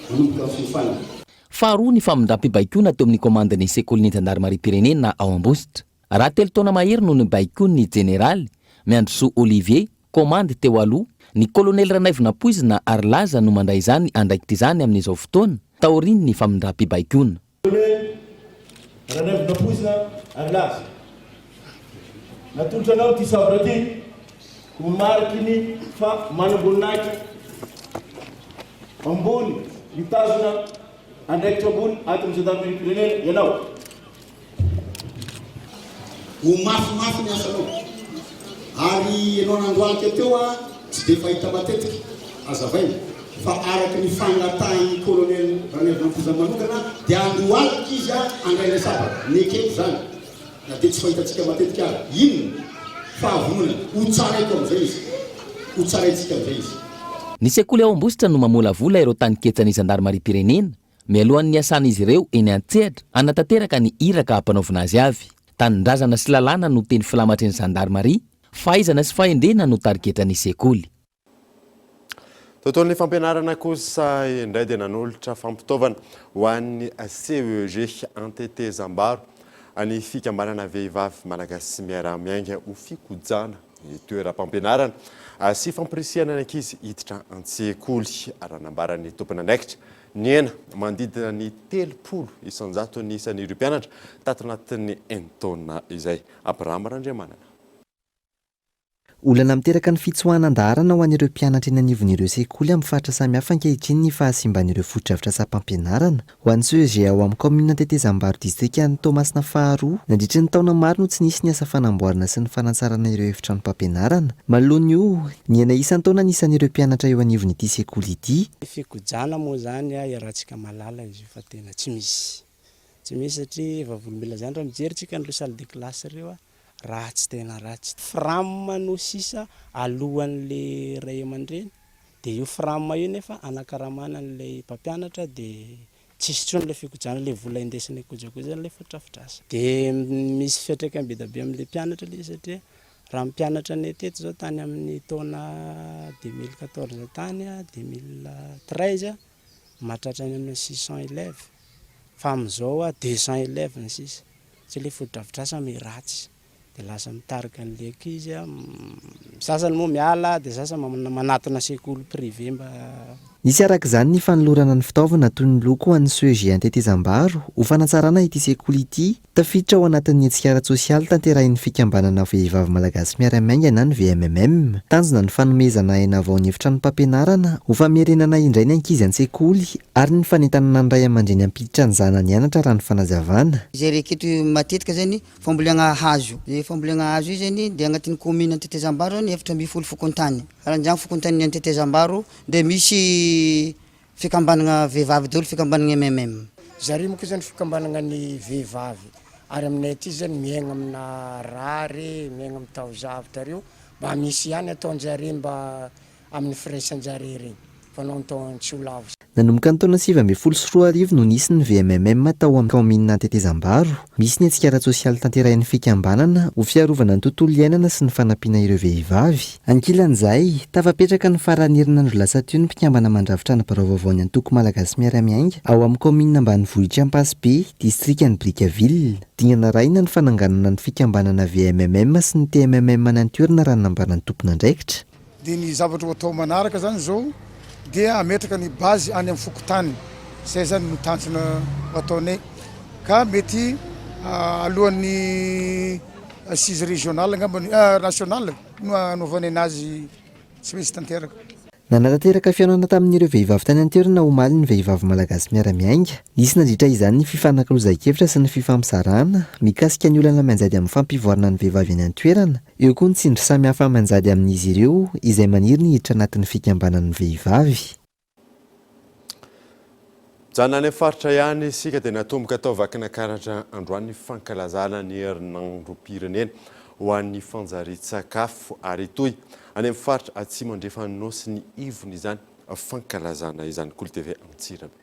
manomboka ny fiofanana. Faharoa ny famindram-pibaikoana teo amin'ny komandin'ny sekolin'ny zandarimariam-pirenena ao Ambositra. Raha telo taona mahery no nibaikoan'ny jeneraly, Miandrisoa Olivier, komandy teo aloha, ny kolonely Ranaivonampoizina Arilaza no mandray izany andraikitra izany amin'izao fotoana, taorian'ny famindram-pibaikoana. Kolonely Ranaivonampoizina Arilaza, natolotra anao ity sabre ity ho mariky ny fa manamboninahitra ambony mitazona andraikitra ambony ato amin'ny zandarimeriam-pirenena ianao. Ho mafimafy ny asanao. Ary ianao nandohalika teo a tsy dia fahita matetika, hazavaina, fa araka ny fangatahan'ny Colonel Ranaivolampoza manokana dia handohalika izy a handray ilay sabatra. Nekeko izany na dia tsy fahitantsika matetika ary. Inona? Fahavononana. Ho tsaraiko amin'izay izy. Ho tsaraintsika amin'izay izy. Ny sekoly ao Ambositra no mamolavola ireo taninketsan'ny zandarimariam-pirenena Mialohan'ny hiasan'izy ireo eny an-tsehatra hanatanteraka ny iraka hampanaovina azy avy. Tanindrazana sy lalàna no teny filamatry ny zandarimaria, fahaizana sy fahendrena no tarigetran'ny sekoly. Tontolon'ny fampianarana kosa indray dia nanolotra fampitaovana ho an'ny CEG Antetezambaro ny fikambanana Vehivavy Malagasy Miara-miainga ho fikojana ny toeram-pampianarana sy fampirisihana ny ankizy hiditra an-tsekoly, raha nambaran'ny tompon'andraikitra. Nihena manodidina ny 30 isanjato ny isan'ireo mpianatra tato anatin'ny enin-taona izay. Abraham Randriamanana. Olana miteraka ny fitsoahana an-daharana ho an'ireo mpianatra eny anivon'ireo sekoly amin'ny faritra samihafa ankehitriny ny fahasimban'ireo fotodrafitrasam-pampianarana. Ho an'ny CEG ao amin'ny kaominina Tetezambaro distrikan'i Toamasina faharoa, nandritry ny taona maro no tsy nisy ny asa fanamboarana sy ny fanatsarana ireo efitranom-pampianarana. Manoloana io, nihena isan-taona ny isan'ireo mpianatra eo anivon'ity sekoly ity. Ny fikojana moa izany iarahantsika mahalala izy io fa tena tsy misy. Tsy misy satria vavolombelona izany raha mijery tsika an'ireo salle de classe ireo ratsy tena ratsy. Fram no sisa alohan'le ray aman-dreny Dia io fram io nefa anakaramana an'ilay mpampianatra dia tsisy intsony ilay fikojana, ilay vola indesina hikojakoja an'ilay fotodrafitrasa. Dia misy fiantraikany be dia be amin'ilay mpianatra ilay izy satria raha ny mpianatra anay teto izao tany amin'ny taona 2014 tany, 2013, mahatratra any amin'ny 600 élèves, fa amin'izao 200 élèves ny sisa. Satria ilay fotodrafitrasa miharatsy dia lasa mitarika an'ilay ankizy, ny sasany moa miala dia sasany manatona sekoly privé mba. Nisy araka izany ny fanolorana ny fitaovana toy ny loko ho an'ny CEG Antetezambaro ho fanatsarana ity sekoly ity, tafiditra ao anatin'ny hetsika ara-tsosialy tanterahin'ny fikambanana Vehivavy Malagasy Miara-Miainga na ny VMMM. Tanjona ny fanomezana aina vao ny efitranom-pampianarana ho famerenana indray ny ankizy an-tsekoly ary ny fanentanana ny ray aman-dreny hampiditra ny zanany hianatra raha ny fanazavana. Izay reketo matetika zany Fambolena hazo. Io fambolena hazo io zany dia agnatin'ny commune Antetezambaro zany 14 fokontany. Karan'izany fokontanin'i Antetezambaro dia misy fikambanana vehivavy daholo, fikambanana MMM. Zareo moa koa zany fikambanana ny vehivavy ary aminay aty zany miaigna amina rary, miaigna amin'ny taozavatra reo, mba misy ihany ataonjare mba amin'ny firaisan-jare regny fa nao atao tsy ho lavo. Nanomboka ny taona 2019 no nisy ny VMMM tao amin'ny kaominina Antetezambaro. Misy ny hetsika ara-tsosialy tanterahin'ny fikambanana ho fiarovana ny tontolo iainana sy ny fanampiana ireo vehivavy. Ankilan'izay, tafapetraka ny faran'ny herinandro lasa teo ny mpikambana mandrafitra ny birao vaovaon'ny antoko Malagasy Miara-Miainga ao amin'ny kaominina ambanivohitr'i Ampasibe, distrikan'i Brickaville. Dingana arahina ny fananganana ny fikambanana VMMM sy ny TMMM any an-toerana raha ny nambaran'ny tompon'andraikitra. Dia ny zavatra ho atao manaraka zany izao dia hametraka ny base any amin'ny fokontany, zay zany no tanjona ho ataonay ka mety alohan'ny assise régionale angamba nationale no hanaovanay anazy tsy maintsy tanteraka. Nanatanteraka fihaonana tamin'ireo vehivavy tany an-toerana omaly ny Vehivavy Malagasy Miara-Miainga. Nisy nandritra izany ny fifanakalozan-kevitra sy ny fifampizarana mikasika ny olana mianjady amin'ny fampivoarana ny vehivavy any an-toerana. Eo koa ny tsindry samihafa mianjady amin'izy ireo izay maniry ny hiditra anatin'ny fikambanan'ny vehivavy. Mijanona any amin'ny faritra ihany isika dia natomboka tao Vakinakaratra androany ny fankalazana ny herinandrom-pirenena ho an'ny fanjarian-tsakafo ary hitohy any amin'ny faritra atsimo andrefan'ny Nosy ny ivony izany fankalazana izany. Kolo TV Antsirabe.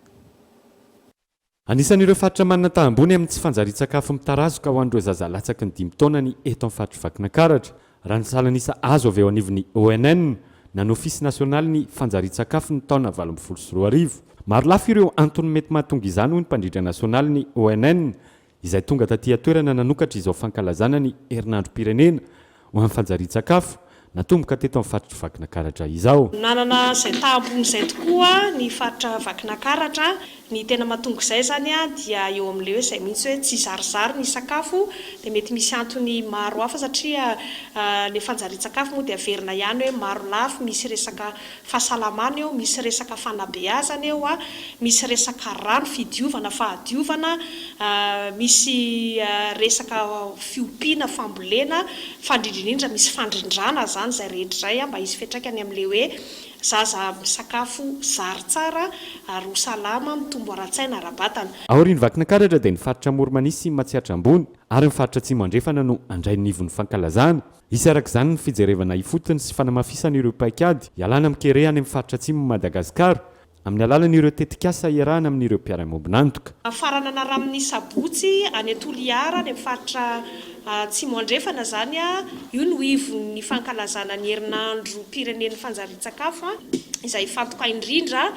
Anisan'ireo faritra manana taha ambony amin'ny tsy fanjarian-tsakafo mitarazoka ho an'ireo zaza latsaky ny dimy taona ny eto amin'ny faritr'i Vakinankaratra, raha ny salan'isa azo avy eo anivon'ny ONN, na ny Ofisy nasionalin'ny fanjarian-tsakafo ny taona 2018. Marolafy ireo antony mety mahatonga izany hoy ny mpandrindra nasionalin'ny ONN, izay tonga taty an-toerana nanokatra izao fankalazana ny herinandrom-pirenena ho an'ny fanjarian-tsakafo, natomboka teto amin'ny faritr'i Vakinakaratra izao. Nanana izay taha ambony izay tokoa ny faritra Vakinakaratra. Ny tena mahatonga izay izany dia eo amin'ilay hoe izay mihitsy hoe tsy zarizary ny sakafo dia mety misy antony maro hafa satria ilay fanjarian-tsakafo moa dia averina ihany hoe maro lafy, misy resaka fahasalamana eo, misy resaka fanabeazana eo, misy resaka rano, fidiovana, fahadiovana, misy resaka fiompiana, fambolena, fa indrindra indrindra misy fandrindrana izany izay rehetra izay mba hisy fiantraikany amin'ilay hoe zaza misakafo zary tsara ary ho salama, mitombo ara-tsaina, ara-batana. Aorian'i Vakinankaratra dia ny faritra Amoron'Mania sy Matsiatra Ambony ary ny faritra Atsimo Andrefana no handray ny ivon'ny fankalazana. Hisy araka izany ny fijerevana ifotony sy fanamafisana ireo paikady hialana amin'ny kere any amin'ny faritra atsimon'i Madagasikara, amin'ny alalan'ireo tetikasa iarahana amin'ireo mpiara-miombon'antoka. Faranana ramin'ny sabotsy any Toliara any amin'ny faritra Atsimo Andrefana izany, io no ivon'ny fankalazana ny herinandrom-pirenen'ny fanjarian-tsakafo izay hifantoka indrindra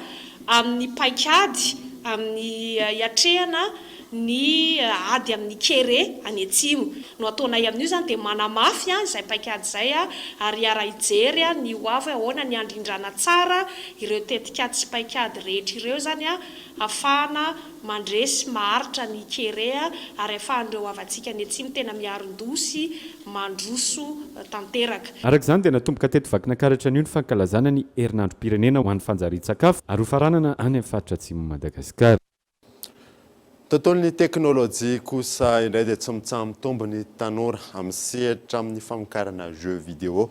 amin'ny paikady amin'ny hiatrehana ny ady amin'ny kere any atsimo. No ataonay amin'io izany dia manamafy izay paikady izay ary hiara-hijery ny ho avy hoe ahoana ny handrindrana tsara ireo tetikady sy paikady rehetra ireo izany hahafahana mandresy maharitra ny kere ary hahafahan'ireo havantsika any atsimo tena miarin-doha sy mandroso tanteraka. Araka izany dia natomboka teto Vakinankaratra anio ny fankalazana ny herinandrom-pirenena ho an'ny fanjarian-tsakafo ary hofaranana any amin'ny faritra atsimon'i Madagasikara. Tontolon'ny teknolojia kosa indray dia tsy mitsaha-mitombo ny tanora amin'ny sehatra amin'ny famokarana jeux vidéo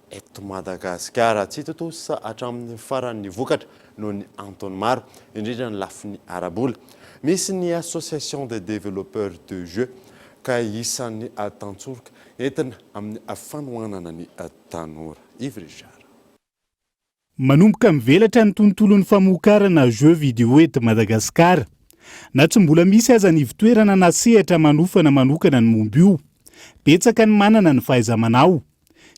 eto Madagasikara. Tsy tontosa hatramin'ny farany ny vokatra noho ny antony maro, indrindra ny lafiny ara-bola. Misy ny Association des développeurs de jeux ka isan'ny tantsoroka entina amin'ny fanohanana ny tanora. Yves Richard. Manomboka mivelatra ny tontolon'ny famokarana jeux vidéo eto Madagasikara. Na tsy mbola misy aza ny ivotoerana na sehatra manofana manokana ny momba io. Betsaka ny manana ny fahaiza-manao.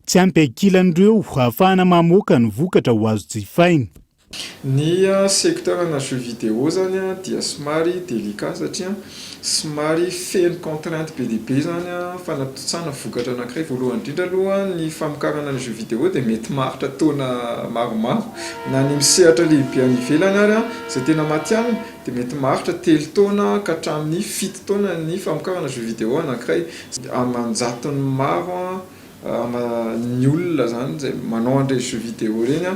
Tsy ampy ankilan'ireo ahafahana mamoaka ny vokatra ho azo jifaina. Ny secteur ana jeux vidéo zany dia somary délicat satria somary feno contrainte be dia be zany fanatontosana vokatra anankiray. Voalohany indrindra aloha ny famokarana ny jeux vidéo dia mety maharitra taona maromaro na ny misehatra lehibe any ivelany ary izay tena matihanina dia mety maharitra telo taona ka hatramin'ny fito taona ny famokarana jeux vidéo anankiray. Aman-jatony maro ny olona izany izay manao an'ireny jeux vidéo ireny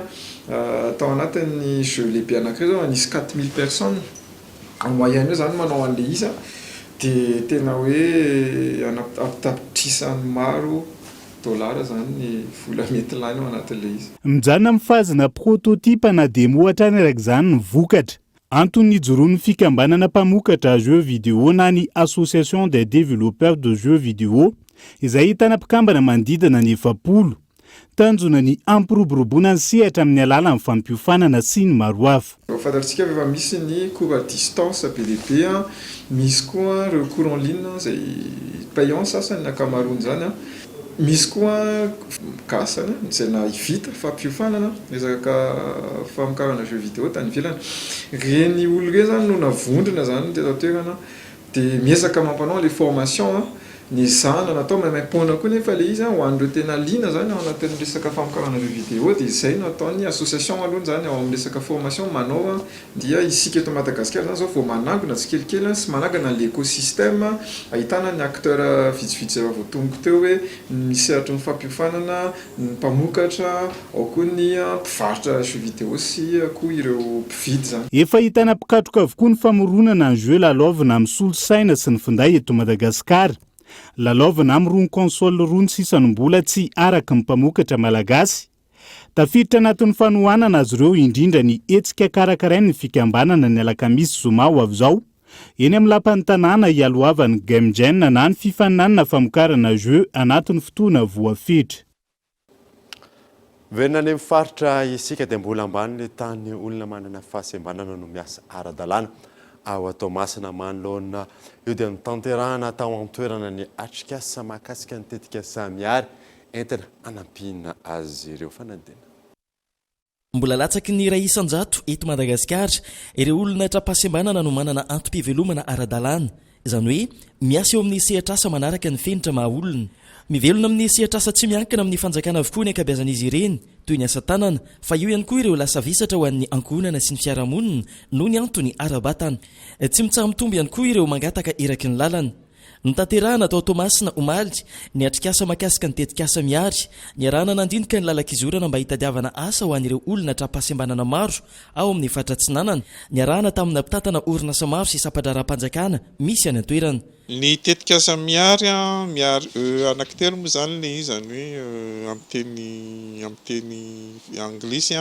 tao anatin'ny jeu lehibe anankiray izao nisy 4000 personnes en moyenne eo izany manao an'ilay izy dia tena hoe an-tapitrisany maro dollars izany ny vola mety lany ao anatin'ilay izy. Mijanona amin'ny fahazana prototype na démo hatrany araka izany ny vokatra. Antony nijoroan'ny fikambanana mpamokatra jeux vidéo na ny Association des développeurs de jeux vidéo, izay ahitana mpikambana manodidina ny 40. Tanjona ny hampiroboroboana ny sehatra amin'ny alalan'ny fampiofanana sy ny maro hafa. Fantatsika fa efa misy ny cours à distance be dia be, misy koa ireo cours en ligne izay payant sasany ny ankamaroan'izany. Misy koa gasy zany izay nahavita fampiofanana resaka famokarana jeux vidéo tany ivelany. Ireny olona ireny zany no navondrona zany teto an-toerana dia miezaka mampanao an'ilay formation, nezahana natao maimaimpoana koa nefa ilay izy ho an'ireo tena liana zany ao anatin'ny resaka famokarana jeux vidéo dia izay no ataon'ny association aloha zany ao amin'ny resaka formation manao Dia isika eto Madagasikara izany izao vao manangona tsikelikely sy manangana an'ilay écosystème ahitana ny acteur vitsivitsy izay efa voatonoko teo hoe ny sehatry ny fampiofanana, ny mpamokatra, ao koa ny mpivarotra jeux vidéo sy koa ireo mpividy izany. Efa ahitana mpikatroka avokoa ny famoronana ny jeux lalaovina amin'ny solosaina sy ny finday eto Madagasikara. Lalaovina amin'irony console irony sisa no mbola tsy araka ny mpamokatra malagasy. Tafiditra anatin'ny fanohanana azy ireo indrindra ny hetsika karakarain'ny fikambanana ny alakamisy zoma ho avy izao, eny amin'ny lapan'ny tanàna hialohavan'ny Game Gen na ny fifaninanana famokarana jeux anatin'ny fotoana voafetra. Miverina any amin'ny faritra isika dia mbola ambany ny tahan'ny olona manana fahasembanana no miasa ara-dalàna ao Toamasina. Manoloana io dia notanterahana tao an-toerana ny atrikasa mahakasika ny tetikasa Mihary entina hanampiana azy ireo. Fanadinana. Mbola latsaky ny 1% eto Madagasikara ireo olona tra-pahasembanana no manana antom-pivelomana ara-dalàna, izany hoe miasa eo amin'ny sehatr'asa manaraka ny fenitra maha olona. Mivelona amin'ny sehatr'asa tsy miankina amin'ny fanjakana avokoa ny ankabeazan'izy ireny, toy ny asa tanana, fa eo ihany koa ireo lasa vesatra ho an'ny ankohonana sy ny fiarahamonina noho ny antony ara-batana. Tsy mitsaha-mitombo ihany koa ireo mangataka eraky ny lalana. Notanterahina tao Toamasina omaly ny atrikasa mahakasika ny tetikasa Mihary, niarahana nandinika ny lalan-kizorana mba hitadiavana asa ho an'ireo olona tra-pahasembanana maro ao amin'ny faritra Atsinanana, niarahana tamina mpitantana orinasa maro sy sampan-draharaham-panjakana misy any an-toerana. Ny tetikasa Mihary, Mihary E anankitelo moa izany ilay izy, izany hoe amin'ny teny amin'ny teny anglisy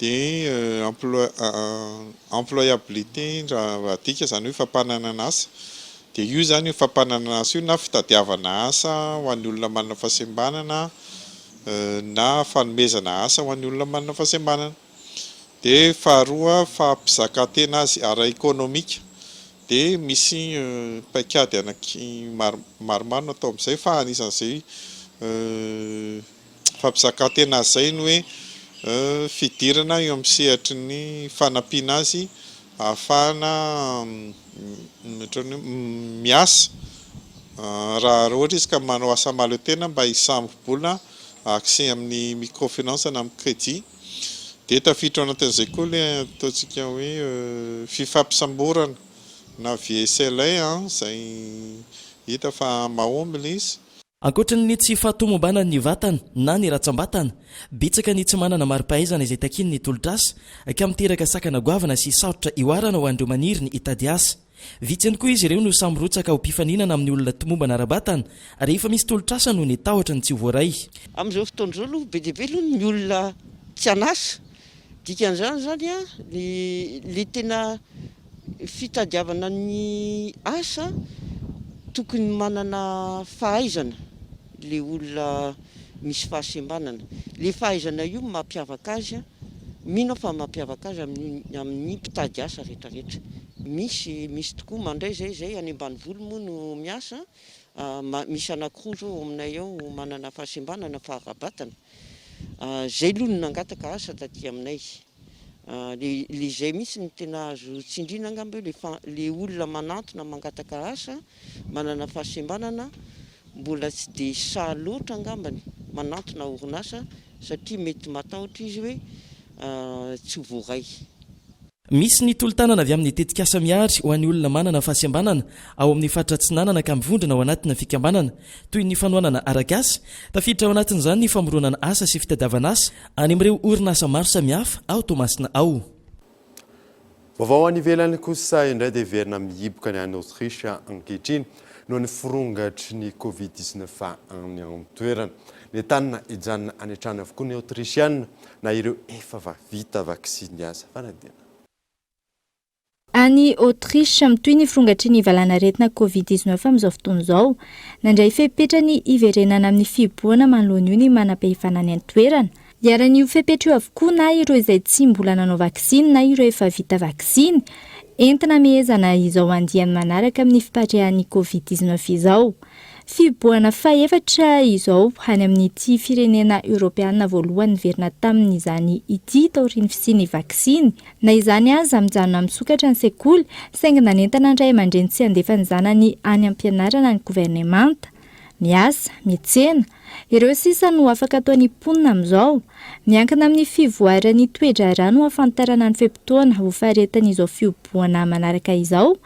dia emploi employabilité raha adika izany hoe fampananana asa. Dia io izany io fampananana asa io na fitadiavana asa ho an'ny olona manana fahasembanana na fanomezana asa ho an'ny olona manana fahasembanana. Dia faharoa fahampizakan-tena azy ara-ekonomika. Dia misy paikady anaky maromaro no atao amin'izay fa anisan'izay fampizakan-tena azy izay ny hoe fidirana eo amin'ny sehatry ny fanampiana azy ahafahana ohatran'ny hoe miasa raha ohatra izy ka manao asa mahaleo tena mba hisambo-bola accès amin'ny microfinance na amin'ny crédit dia tafiditra ao anatin'izay koa ilay ataontsika hoe fifampisamborana na VSLA izay hita fa mahomby ilay izy. Ankoatry ny tsy fahatomombanan'ny vatana na ny ratsambatana, betsaka ny tsy manana mari-pahaizana izay takian'ny tolotr'asa ka miteraka sakana goavana sy sarotra ihoarana ho an'ireo maniry ny hitady asa. Vitsy ihany koa izy ireo no samy mirotsaka ho mpifaninana amin'ny olona tomombana ara-batana rehefa misy tolotr'asa noho ny tahotra ny tsy ho voaray. Amin'izao fotoana izao aloha be dia be aloha ny olona tsy an'asa, dikan'izany izany an, ny le tena fitadiavana ny asa tokony manana fahaizana le olona misy fahasembanana, le fahaizana io no mampiavaka azy, mino aho fa mampiavaka azy amin'ny amin'ny mpitady asa rehetra rehetra, misy misy tokoa mandray zay zay any ambanivolo moa no miasa, misy anakiroa zao ao aminay ao manana fahasembanana fa ara-batana, zay aloha no nangataka asa taty aminay. Le le izay mihitsy no tena azo tsindriana angamba hoe le fa le olona manantona mangataka asa manana fahasembanana mbola tsy dia sahy loatra angambany manantona orinasa satria mety matahotra izy hoe tsy ho voaray. Misy ny tolo-tanana avy amin'ny tetikasa Mihary ho an'ny olona manana fahasembanana ao amin'ny faritra Atsinanana ka mivondrona ao anatina fikambanana toy ny fanohanana arak'asa. Tafiditra ao anatin'izany ny famoronana asa sy fitadiavana asa any amin'ireo orinasa maro samihafa ao Toamasina ao. Vaovao any ivelany kosa indray dia heverina mihiboka ny any Autriche ankehitriny noho ny firongatry ny Covid 19 any an-toerana. Nentanina hijanona any an-trano avokoa ny Aotrisiana na ireo efa vita vaksiny aza. Fanadihana. Any Autriche, mitohy ny firongatry ny valanaretina Covid 19 amin'izao fotoana izao. Nandray fepetra ny hiverenana amin'ny fihibohana manoloana io ny manam-pahefana any an-toerana. Iharan'io fepetra io avokoa na ireo izay tsy mbola nanao vaksiny na ireo efa vita vaksiny. Entina hamehezana izao andiany manaraka amin'ny fipariahan'ny Covid 19 izao. Fihibohana fahefatra izao any amin'ity firenena Eoropeana voalohany niverina tamin'izany ity taorian'ny fisian'ny vaksiny. Na izany aza, mijanona misokatra ny sekoly, saingy nanentana ny ray aman-dreny tsy handefa ny zanany any am-pianarana ny governemanta. Miasa, miantsena. Ireo sisa no afaka ataon'ny mponina amin'izao. Miankina amin'ny fivoaran'ny toe-draharaha no hahafantarana ny fe-potoana ho faharetan'izao fihibohana manaraka izao.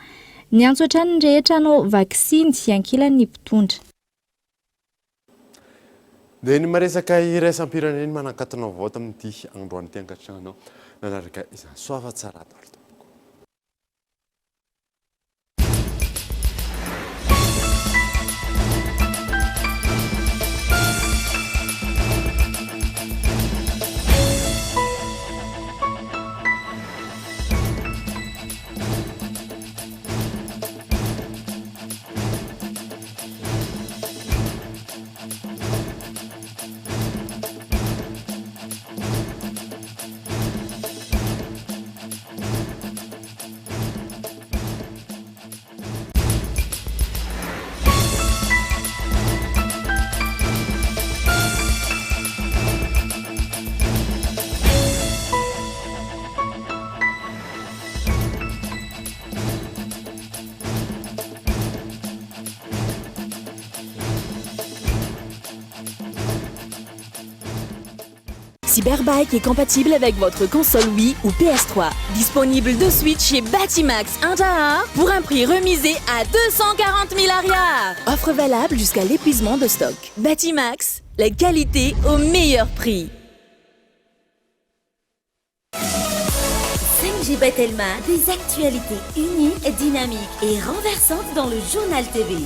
Niantso hatrany ny rehetra hanao vaksiny ankilany ny mpitondra. Dia ny maresaka iraisam-pirenena manakatona vaovao tamin'ity androany ity ankatrano nanaraka izany. Soava tsara daholo tompoko. Cyberbike est compatible avec votre console Wii ou PS3. Disponible de suite chez Batimax Andrahara pour un prix remisé à 240 000 ariary. Offre valable jusqu'à l'épuisement de stock. Batimax, la qualité au meilleur prix. 5G Batelma, des actualités uniques, dynamiques et renversantes dans le Journal TV.